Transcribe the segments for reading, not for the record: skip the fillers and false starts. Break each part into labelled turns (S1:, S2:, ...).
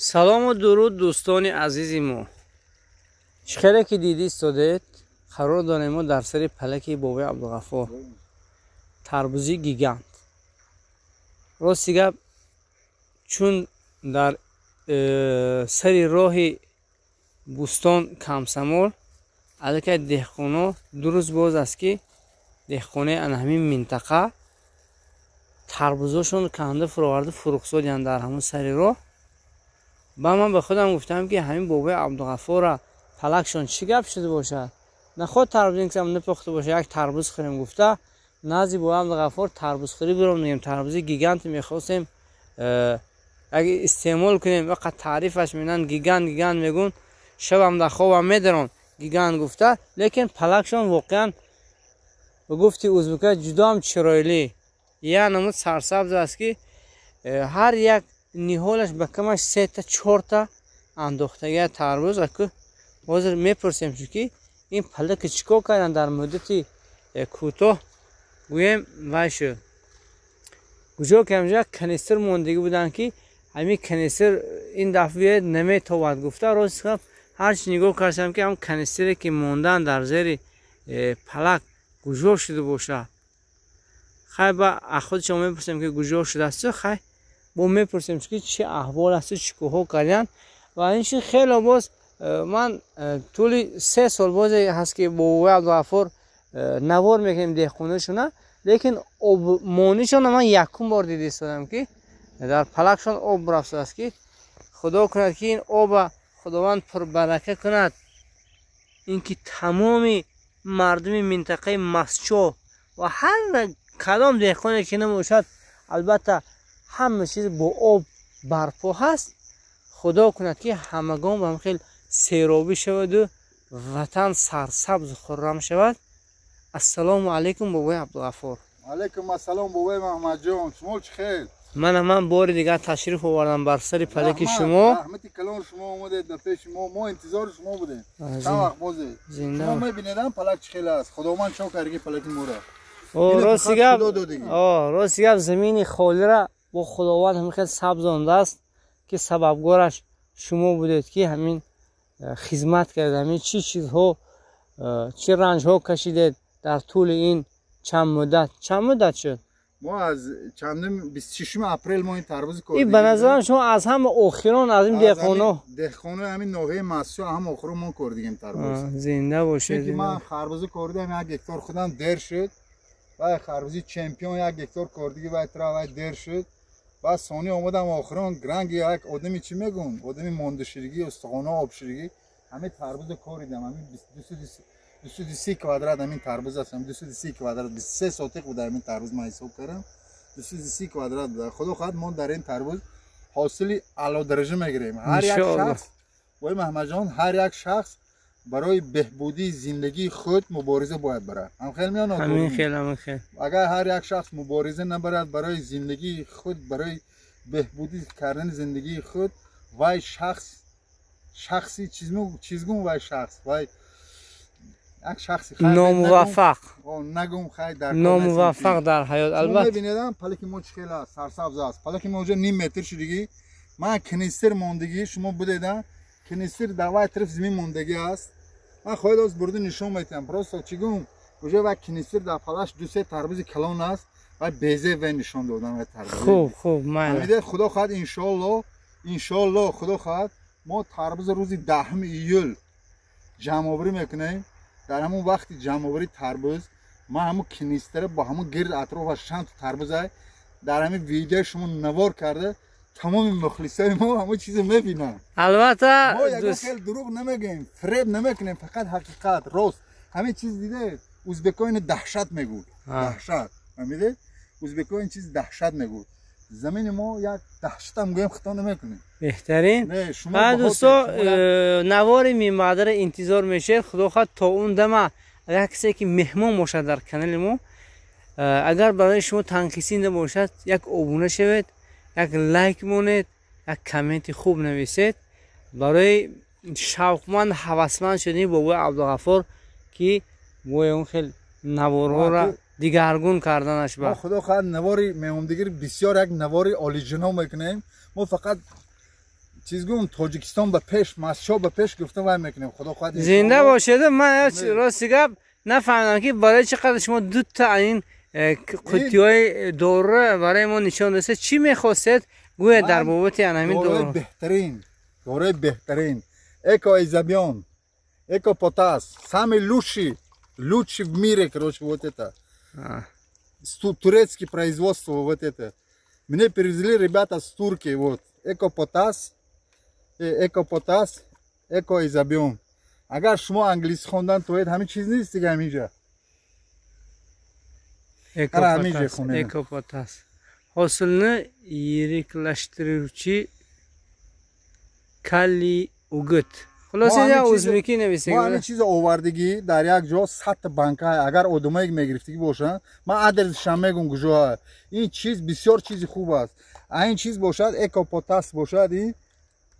S1: Салому дуруд, дӯстони азизи мо. Чӣ хеле ки диди истодед, қарор дорем мо дар сари палаки бобои Абдуғаффор, тарбузи гигант. Рости гап, чун дар сари роҳи Бӯстон Комсомол аллакай деҳқоно 2 рӯз боз аст, ки деҳқонаи ана ҳамин минтақа тарбузошон канда фуроварда фурӯхсодиянд дар ҳамун сари роҳ. Ба ман ба худам гуфтам, ки ҳамин бобои Абдуғаффора палакшон чӣ гап шуда бошад, наход тарбузинкам напохта бошад, як тарбуз хӯрем гуфта, назди бобои Абдуғаффор тарбузхӯрӣ биромдем. Тарбузи гигант мехостем як истеъмол кунем. Вақат таърифаш менанд, гигант, гигант мегӯн, шабам дар хобам медарон гигант гуфта. Лекин палакшон воқеан, ба гуфти узбека, ҷудоам чиройлӣ, як намуд сарсабз аст, ки ҳар як ниҳолаш ба камаш сета, чорта андохтагия тарбуз. Аку ҳозир мепурсем, чунки ин палаки чӣ кор карданд дар муддати кӯтоҳ, гӯем, вай шуд. Куҷо ки ҳамҷа канистр мондагӣ буданд, ки ҳамин канистр ин дафъа наметовад гуфта. Рост, ҳарчи нигоҳ кардам, ки ҳам канистре ки мондан дар зери палак куҷо шуда бошад. Хай, ба худшон мепурсем, ки куҷо шудааст. Хай, бо мепурсем, ки чӣ аҳвол асту чӣ корҳо карданд. Ва ин чи хело боз ман тӯли 3 сол бозе ҳаст, ки бо бобои Абдуғаффор навор мекунем деҳқонашона, лекин обмонишона ман якум бор дида истодам, ки дар палакшон об рафтааст, ки худо кунад, ки ин оба худованд пурбарака кунад, ин ки тамоми мардуми минтақаи Мастчоҳ ва ҳар кадом деҳқоне ки набошад, албатта, ҳама чиз бо об барпо ҳаст. Худо кунад, ки ҳамагон ба ҳам хел серобӣ шаваду ватан сарсабзу хуррам шавад. Ассалому алайкум, бобои Абдуғаффор.
S2: Алайкум ассалом, бобои Маҳмадҷон, шумо чӣ хел?
S1: Мана, ман бори дигар ташриф овардам бар сари палаки шумо.
S2: Раҳмати калон, шумо омадед ба пеши мо, мо интизори шумо будем чанд вақт бозе. Шумо мебинедам, палак чӣ хел аст, худованд чо карги палаки моро.
S1: Рости гап, рости гап, замини холира бо худованд ҳамин хел сабзондааст, ки сабабгораш шумо будед, ки ҳамин хизмат кардед, ҳамин чӣ чизҳо, чӣ ранҷҳо кашидед дар тӯли ин чанд муддат. Чанд муддат шуд?
S2: Мо аз чандум, 26 апрел мо ин тарбуз
S1: кор. Ба назарам, шумо аз ҳама охирон аз ин деҳқоно.
S2: Деҳқонои ҳамин ноҳияи Мастчоҳ ҳам охирон мо кордигем тарбуз.
S1: Зинда бошед.
S2: Чунки ман харбуза кордиам, 1 гектар худам дер шуд. Вай харбузи чемпион 1 гектар кордиги, вай тра вай дер шуд. Баъд сони омадам охирон, гранги як одами, чӣ мегӯм, одами мондаширигӣ, устухоно обширигӣ, ҳамин тарбуза коридам. Ҳамин 230 квадрат ҳамин тарбуз аст, 230 квадрат, 23 сотиқ буда ҳамин тарбуз, ман ҳисоб кардам, 230 квадрат буда. Худо хоҳад, мо дар ин тарбуз ҳосили аълодараҷа мегирем. Ҳар як шахс, бобои Маҳмадҷон, ҳар як шахс барои беҳбудии зиндагии худ мубориза бояд барад. Ҳамхел меён? Агар ҳар як шахс мубориза набарад барои зиндагии худ, барои беҳбудӣ кардани зиндагии худ, вай шахс шахси чизгун, вай шахс, вай як шахси
S1: номуваффақ.
S2: Нагум, хай, дар
S1: номуваффақ дар ҳаёт, албатта.
S2: Мебинедам, палаки мо чӣ хел аст, сарсабз аст палаки мо, уже ним метр шудигӣ. Ман канистр мондагӣ, шумо будеда, канистр дар вай тараф замин мондагӣ аст. Ман хоҳед, оз бурда нишон метиҳам. Просто чӣ гум, уже вай канистр дар палаш ду се тарбузи калон аст, вай безе вай нишон додан вай тарбуз.
S1: Хуб, хуб, майли.
S2: Худо хоҳад, иншоалло, иншоалло, худо хоҳад, мо тарбуза рӯзи 10 июл ҷамъоварӣ мекунем. Дар ҳамон вақти ҷамъоварии тарбуз ман ҳамун канистра бо ҳамун гирд атрофаш чанд то тарбузай дар ҳамин видео шумо навор карда, тамоми мухлисои мо ҳамон чизо мебинанд.
S1: Албатта.
S2: Мо ягон хел дурӯғ намегӯем, фиреб намекунем, фақат ҳақиқат, рост. Ҳамин чиз диде, узбеко ини даҳшат мегӯд, даҳшат, фаҳмиде? Узбеко ин чиз даҳшат мегӯд. Замини мо як даҳшатам гӯем, хато намекунем.
S1: Беҳтарин. Дӯсто, навори мимбаъдаро интизор мешавед. Худо хоҳад, то он дама, агар касе ки меҳмон бошад дар канали мо, агар барои шумо танқисӣ набошад, як обуна шавед, як лайк монед, як комменти хуб нависед барои шавқманд, ҳавасманд шудани бобои Абдуғаффор, ки бои он хел наворҳоро дигаргун карданаш.
S2: Ба худо хоҳад, навори меҳмондигир бисёр як навори олиҷаноб мекунем. Мо фақат Чиз гум Тоҷикистон ба пеш, Масчо ба пеш гуфтам вай мекунем. Худо хоҳад
S1: зинда бошед. Ман рости гап нафаҳмидам ки барои чӣ қадр шумо дута ин қуттиҳои доруро барои мо нишон додед. Чӣ мехостед гӯед дар бобати ҳамин дору?
S2: Беҳтарин, дорои беҳтарин. Эко Изабион, Эко Потас, самый лучший, лучший в мире, короче, вот это. Турецкий производство, вот это. Мне привезли ребята с Турции, вот. Эко Потас, Эко Потас, Эко Изабион. Агар шумо англис хондан тоед, ҳамин чиз нест дига ҳаминҷа.
S1: Эко Потас. Hosilni yiriklashtiruvchi kaliy o'git. Хулоса я ӯзбекӣ нависем.
S2: Мо ҳамин чиз овардагӣ дар як ҷо 100 банка, агар одамое мегирифтагӣ бошанд, ман адресшам мегум куҷо. Ин чиз бисёр чизи хуб аст. А ин чиз бошад, Эко Потас бошад, ин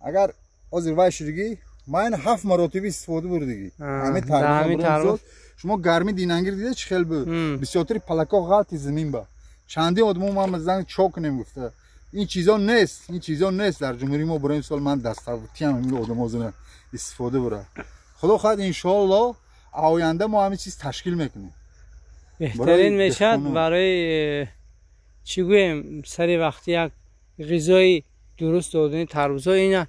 S2: агар ҳозир вай шудагӣ, ман 7 маротиба истифода бурдагӣ. Ҳамин тарбуз шумо гарми динангир дида чӣ хел буд? Бисёртари палако ғалти замин ба. Чандин одамо ман занг чо кунем гуфта. Ин чизо нест, ин чизо нест дар ҷумҳурии мо. Барои мисол ман дастартиам ҳамин одамо зина истифода бурад. Худо хоҳад иншоалло оянда мо ҳамин чиз ташкил мекунем.
S1: Беҳтарин мешавад барои чӣ гӯем, сари вақти як ғизои дуруст додани тарбузҳо. Ина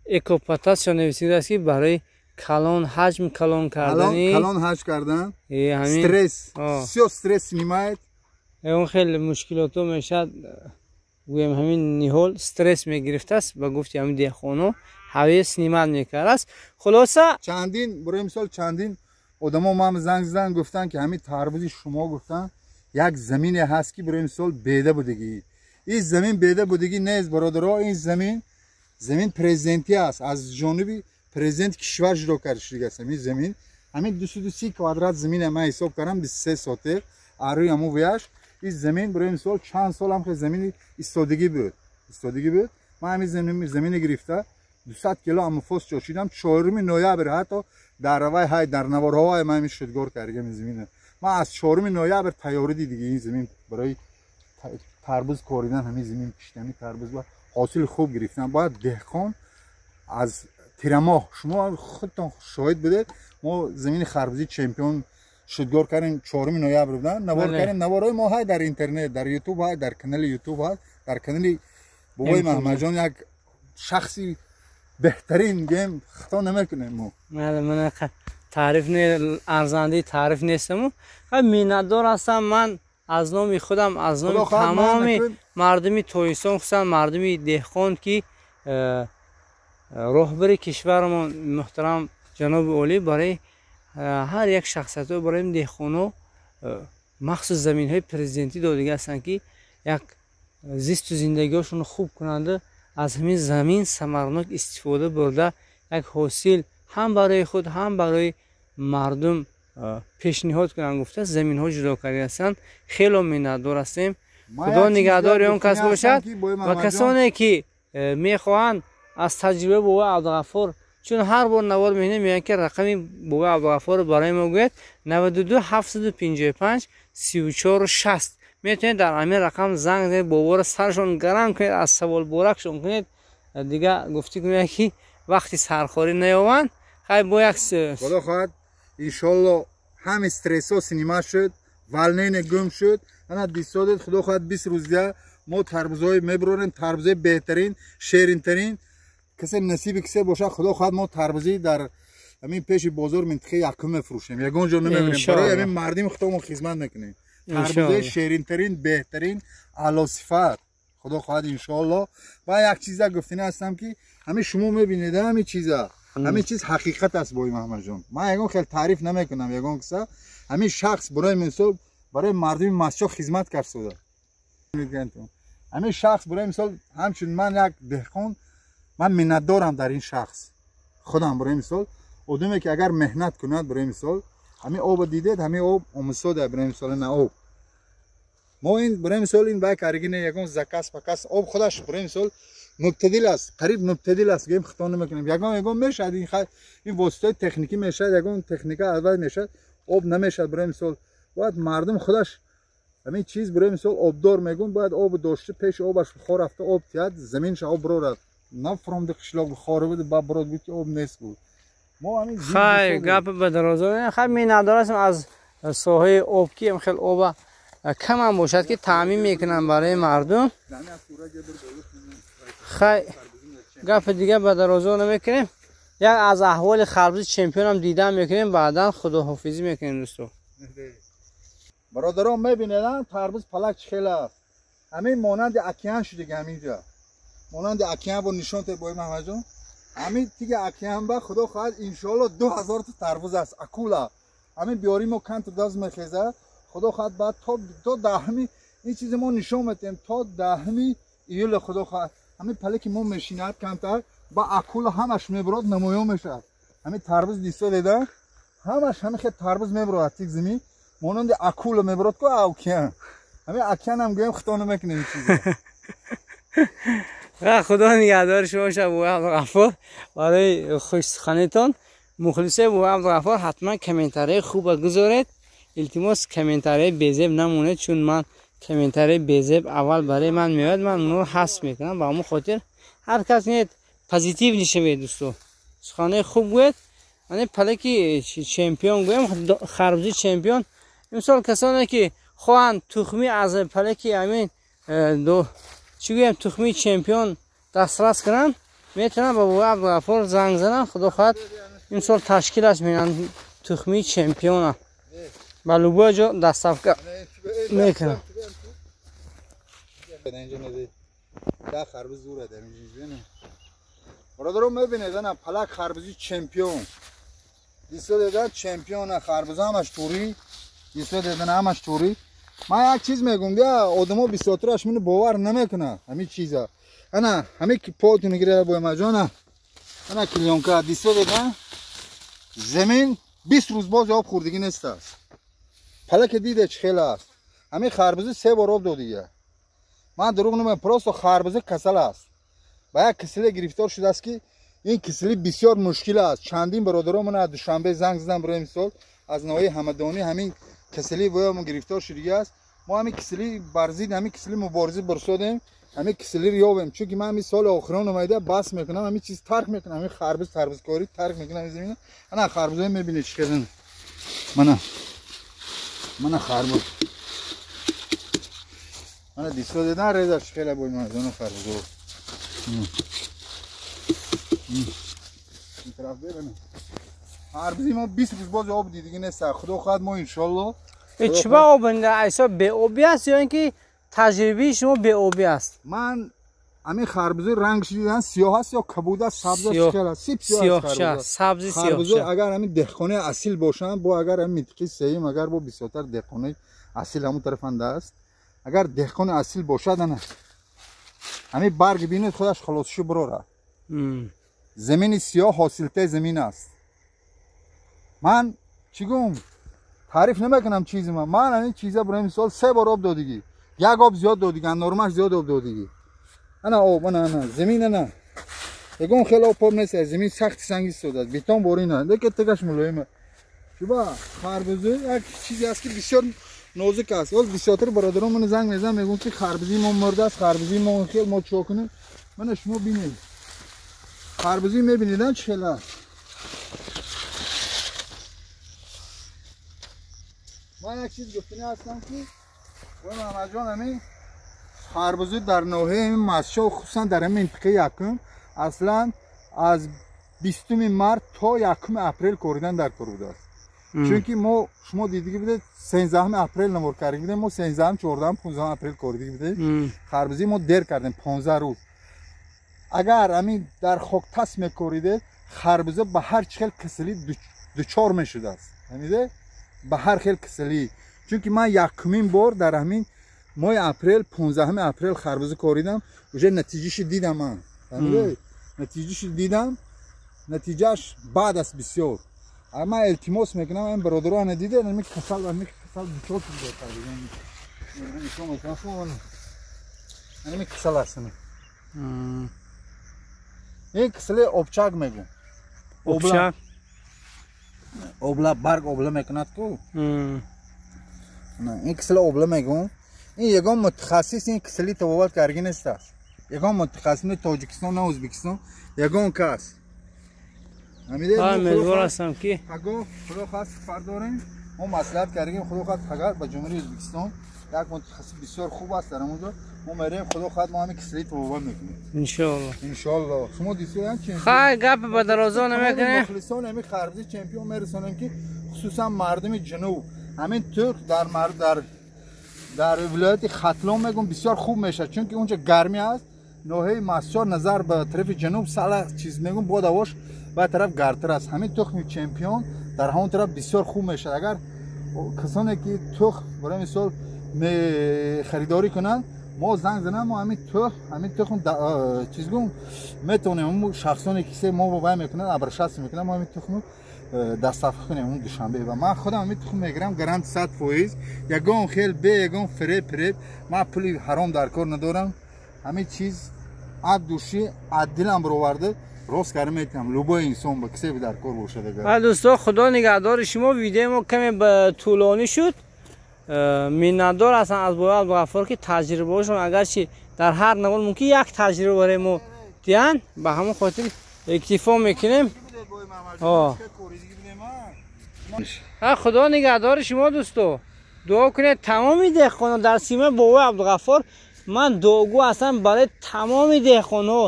S1: Эко Потас нависидааст ки барои калон ҳаҷм калон кардани,
S2: калон ҳаҷм кардан, стресс, всё стресс снимает.
S1: Он хеле мушкилото мешавад, гӯем ҳамин ниҳол стресс мегирифтааст, ба гуфти ҳамин деҳқоно ҳаве снимать мекардааст. Хулоса
S2: чандин, барои мисол чандин одамо ман занг задан гуфтанд ки ҳамин тарбузи шумо гуфтанд як замине ҳаст ки барои мисол беда будагӣ. Ин замин беда будагӣ нест бародаро, ин замин замин президентӣ аст, аз ҷониби президент кишвар ҷудо карда шудааст ҳамин замин. Ҳамин 230 квадрат замине ман ҳисоб кардам, 23 сотих арӯи ҳамун вияш. Ин замин барои мисол чанд сол ҳам замини истодагӣ буд, истодагӣ буд. Ман ҳамин замине гирифта 200 кило аммофос чошидам. 4 ноябр ҳатто дар равай ҳай дар наворҳои ман ҳамин шудгор кардагам ин замина. Ман аз 4 ноябр тайёрӣ дидиги ин замин барои тарбуз коридан, ҳамин замин киштани тарбуз ва ҳосили хуб гирифтан. Бояд деҳқон аз тирамоҳ, шумо худтон шоҳид будед, мо замини харбузии чемпион шудгор кардем 4 ноябр будан, навор кардем. Наворҳои мо ҳай дар интернет, дар ютуб ҳай, дар канали ютуб ҳай, дар канали бобои Маҳмадҷон як шахси беҳтарин гем, хато намекунем мо.
S1: Ман таъриф не, арзандаи таъриф нестаму. Миннатдор ҳастам ман аз номи худам, аз номи тамоми мардуми Тоҷикистон, хусусан мардуми деҳқон, ки роҳбари кишварамон муҳтарам ҷаноби олӣ барои ҳар як шахсиятҳо, барои деҳқоно махсус заминҳои президентӣ додига ҳастанд, ки як зисту зиндагиҳошонро хуб кунанда, аз ҳамин замин самарнок истифода бурда, як ҳосил ҳам барои худ, ҳам барои мардум пешниҳод кунанд гуфта заминҳо ҷудо карда ҳастанд. Хело миннатдор ҳастем. Худо нигаҳдори он кас бошад ва касоне ки мехоҳанд аз таҷрибаи бобои Абдуғаффор, чун ҳар бор навор мебинем, мегӯянд ки рақами бобои Абдуғаффорро барои мо гӯяд 92 755 34 60. Метавонед дар ҳамин рақам занг занед, боборо саршон гарам кунед, аз саволборакшон кунед. Дига гуфтӣ кунед ки вақти сархорӣ наёванд. Хай бо як
S2: худо хоҳад иншоалло ҳами стрессҳо синима шуд, волнение гум шуд. Ана дисодед, худо хоҳад 20 рӯз дига мо тарбузҳои мебурорем, тарбузҳои беҳтарин, шеринтарин. Касе насиби касе бошад, худо хоҳад мо тарбузӣ дар ҳамин пеши бозор минтиқаи якум мефурӯшем, ягон ҷо намебирем. Барои ҳамин мардими худомон хизмат мекунем. Тарбузҳои шеринтарин, беҳтарин, аълосифат, худо хоҳад иншоалло. Ва як чиза гуфтанӣ ҳастам ки ҳамин шумо мебинед ҳамин чиза, ҳамин чиз ҳақиқат аст бои Маҳмадҷон. Ман ягон хел таъриф намекунам ягон киса. Ҳамин шахс барои мисол барои мардуми масчо хизмат кард. Ҳамин шахс барои мисол ҳамчун ман як деҳқон, ман миннатдорам дар ин шахс худам. Барои мисол одаме ки агар меҳнат кунад, барои мисол ҳамин обо дидед, ҳамин об омусода, барои мисол на об мо ин барои мисол ин вай каригине ягон заказ пакас об худаш барои мисол мубтадил аст, қариб мубтадил аст, гӯем хато намекунем. Ягон мешавад ин воситаи техникӣ мешавад, ягон техника аввал мешавад, об намешавад. Барои мисол бояд мардум худаш ҳамин чиз барои мисол обдор мегӯм, бояд об дошта пеши обаш хо рафта об тиҳад, заминша об бирорад. На фромди қишлоқ хора буд, ба брод буд ки об нест буд. Мо ҳамин
S1: хай гап ба дарозо хай миннатдорастем аз соҳаи об ки хел оба камам бошад ки таъмин мекунанд барои мардум. Хай гапи дига ба дарозо намекунем. Як аз аҳволи харбузи чемпионам дидан мекунем, баъдан худоҳофизӣ мекунем дӯсто.
S2: Бародарон мебинеданд тарбуз палак чӣ хел аст. Ҳамин монанди океан шудига ҳаминҷа. Монанди океан бо нишон те бой Маҳмадҷон. Ҳамин тиги океан ба худо хоҳад иншоалло 2000 та тарбуз аст акула. Ҳамин биёри мо кантр даз мехезад. Худо хоҳад баъд то 10 ин чизи мо нишон метем то 10 июл худо хоҳад. Ҳамин палаки мо мешинад камтар ба акула ҳамаш мебурад намоён мешавад. Ҳамин тарбуз дисо деда ҳамаш ҳамин хел тарбуз мебурад тиг зимин монанди акула мебурад ку океан. Ҳамин океан ҳам гӯем хито намекунем ин чизро.
S1: Худо нигаҳдори шумо шавад бобои Абдуғаффор барои хушсуханитон. Мухлисои бобои Абдуғаффор ҳатман комментарияи хуба гузоред. Илтимос комментарияи безеб намонед, чун ман комментарияи безеб аввал барои ман меояд, ман онро ҳазф мекунам. Ба ҳамон хотир ҳар кас нет позитив нишавед дӯсто, суханои хуб гӯед. Ани палаки чемпион гӯем, харбузи чемпион. Имсол касоне ки хоҳанд тухмӣ аз палаки ҳамин чӣ гӯем тухмии чемпион дастрас кунанд, метавонанд ба бобои Абдуғаффор занг зананд. Худо хоҳад имсол ташкилаш менанд тухмии чемпиона. Ба любой ҷо доставка мекунанд.
S2: Бародарон мебинед ана палак харбузи чемпион. Дисо дедан чемпиона харбуза ҳамаш турӣ. Дисо дедан ҳамаш турӣ. Ман як чиз мегӯм, дия одамо бисёртараш мину бовар намекунад ҳамин чиза. Ана ҳамин поту мегирад бой Маҷона. Ана клеёнка дисо дедан замин 20 рӯз боз об хӯрдагӣ нест аст. Палаке диде чӣ хел аст. Ҳамин харбуза 3 бор об додига. Ман дурӯғ намегӯям, просто харбуза касал аст. Ба як киселе гирифтор шудааст ки ин киселӣ бисёр мушкил аст. Чандин бародарон ман аз Душанбе занг задам барои мисол аз ноҳияи Ҳамадонӣ ҳамин киселӣ воя гирифтор шудига аст. Мо ҳамин киселӣ бар зидди ҳамин киселӣ мубориза бурсодем, ҳамин киселиро ёбем. Чунки ман ҳамин соли охирон омада бас мекунам, ҳамин чиз тарк мекунам, ҳамин харбуз тарбузкорӣ тарк мекунам ҳамин замина. Ана харбузҳо мебинед чӣ хел. Мана мана харбуз. Мана дисо дедан реза чӣ хел бой ман зона харбузҳо. ин тараф бибинед. Харбузи мо 20 рӯз боз об дидагӣ нест. Худо хоҳад мо иншоалло.
S1: Чӣ ба об айсо беобӣ аст ё ин ки таҷрибаи шумо беобӣ аст?
S2: Ман ҳамин харбузои рангш дидан сиёҳ аст ё кабуд аст, сабз аст, чӣ аст? Сип сиёҳ аст.
S1: Сабзи
S2: сиёҳ. Агар ҳамин деҳқонаи асил бошанд, бо агар ҳамин минтиқаи сеюм агар бо бисёртар деҳқонаи асил ҳамон тарафанда аст. Агар деҳқони асил бошад, ана ҳамин барг бинед худаш холосишу бирорад. Замини сиёҳ ҳосилтаи замин аст. Ман чӣ гӯм? Таъриф намекунам чизи ман. Ман ҳамин чиза барои мисол 3 бор об додигӣ. Як об зиёд додигӣ, нормаш зиёд об додигӣ. Ана об, ана ана замин ана. Ягон хел об поб нест, замин сахти санг истодааст. Бетон борӣ на. Лекин тагаш мулоим. Чуба харбуза як чизе аст ки бисёр нозук аст. Ҳоз бисёртар бародарон ман занг мезананд, мегӯянд ки харбузи мо мурда аст, харбузи мо хел мо чико кунем? Мана шумо бинед. Харбузи мебинед чӣ хел аст. Ман як чиз гуфтанӣ ҳастам ки бой Маҳмадҷон ҳамин харбузӣ дар ноҳияи Мастчоҳ, хусусан дар ҳамин минтиқаи якум, аслан аз 20 март то 1 апрел коридан дар кор будааст. Чунки мо шумо дидагӣ будед 13 апрел навор карда будем, мо 13, 14, 15 апрел коридагӣ будем. Харбузӣ мо дер кардем 15 рӯз. Агар ҳамин дар хоктас мекоридед, харбуза ба ҳар чӣ хел киселӣ дучор мешудааст. Фаҳмидед? Ба ҳар хел киселӣ. Чунки ман якумин бор дар ҳамин моҳи апрел 15 апрел харбуза коридам, уже натиҷаашро дидам ман. Фаҳмидед? Натиҷаашро дидам, натиҷааш баъд аст бисёр. Ман илтимос мекунам ин бародаро ана дидед, ҳамин касал, ҳамин касал дучор шуда харбуза. Нишон мекунам шумо ҳамин касал аст. Ин касали обчак мегӯм.
S1: Обчак?
S2: Обла барг обла мекунад ку. Ин кисели обла мегӯм. Ин ягон мутахассис ин кисели табобат карги нест аст. Ягон мутахассис не Тоҷикистон, на Ӯзбекистон, ягон кас.
S1: Умедвор ҳастам ки
S2: пагоҳ худо хост сафар дорем. Мо маслиҳат кардем, худо хост агар ба Ҷумҳурии Ӯзбекистон як мутахассис бисёр хуб аст дар онҷо, мо мерем, худо хоҳад мо ҳамин кислии табобат мекунем.
S1: Иншоаллоҳ.
S2: Иншоаллоҳ. Шумо дисиён чемпион.
S1: Хай гап ба дарозо намекунем.
S2: Мухлисон ҳамин харбузи чемпион мерасонем ки хусусан мардуми ҷануб ҳамин турк дар дар дар вилояти Хатлон мегӯм бисёр хуб мешавад, чунки онҷо гармӣ аст. Ноҳияи Мастчор назар ба тарафи ҷануб сала чиз мегӯм бод ҳавош ба тараф гартар аст. Ҳамин тухми чемпион дар ҳамон тараф бисёр хуб мешавад. Агар касоне ки тухм барои мисол харидорӣ кунанд, мо занг занам, мо ҳамин тухм чиз гум метавонем шахсоне ки се мо вай мекунанд, обращаться мекунанд, мо ҳамин тухм доставка кунем он Душанбе. Ва ман худам ҳамин тухм мегирам, гарант 100%, ягон хел бе ягон фиреб пиреб, ман пули ҳаром дар кор надорам. Ҳамин чиз от души, аз дилам бароварда рост карда метавонам любой инсон ба кисе дар кор бошад.
S1: Агар дӯсто, худо нигаҳдори шумо. Видеои мо каме ба тӯлонӣ шуд. Миннатдор ҳастам аз бобои Абдуғаффор ки таҷрибаҳошон агарчи дар ҳар навор мумкин як таҷриба барои мо диҳанд, ба ҳамон хотир иктифо мекунем. Худо нигаҳдори шумо дӯсто. Дуо кунед тамоми деҳқонон дар симаи бобои Абдуғаффор. Ман дуогӯ ҳастам барои тамоми деҳқонҳо,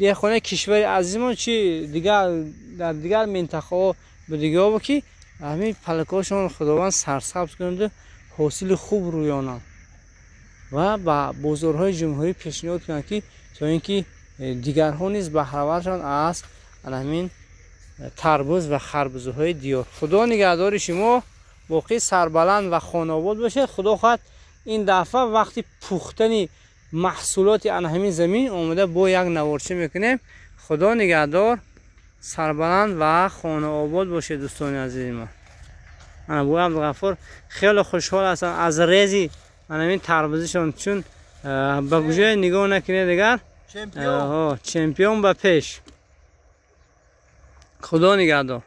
S1: деҳқонои кишвари азизмон, чи дигар дар дигар минтақаҳо ба дигарҳо, ки ҳамин палакҳошон худованд сарсабз кунад, ҳосили хуб рӯёнанд ва ба бозорҳои ҷумҳурӣ пешниҳод кунанд, ки то ин ки дигарҳо низ баҳравар шаванд аз ҳамин тарбуз ва харбузаҳои диёр. Худо нигаҳдори шумо, боқӣ сарбаланд ва хонаобод бошед. Худо хоҳад ин дафъа вақти пухтани маҳсулоти ана ҳамин замин омода бо як наворча мекунем. Худо нигаҳдор, сарбаланд ва хонаобод бошед дӯстони азизи мо. Ана бобои Абдуғаффор хеле хушҳол ҳастанд аз рези ана ҳамин тарбузишон, чун ба куҷое нигоҳ накунед дигар чемпион ба пеш. Худо нигаҳдор.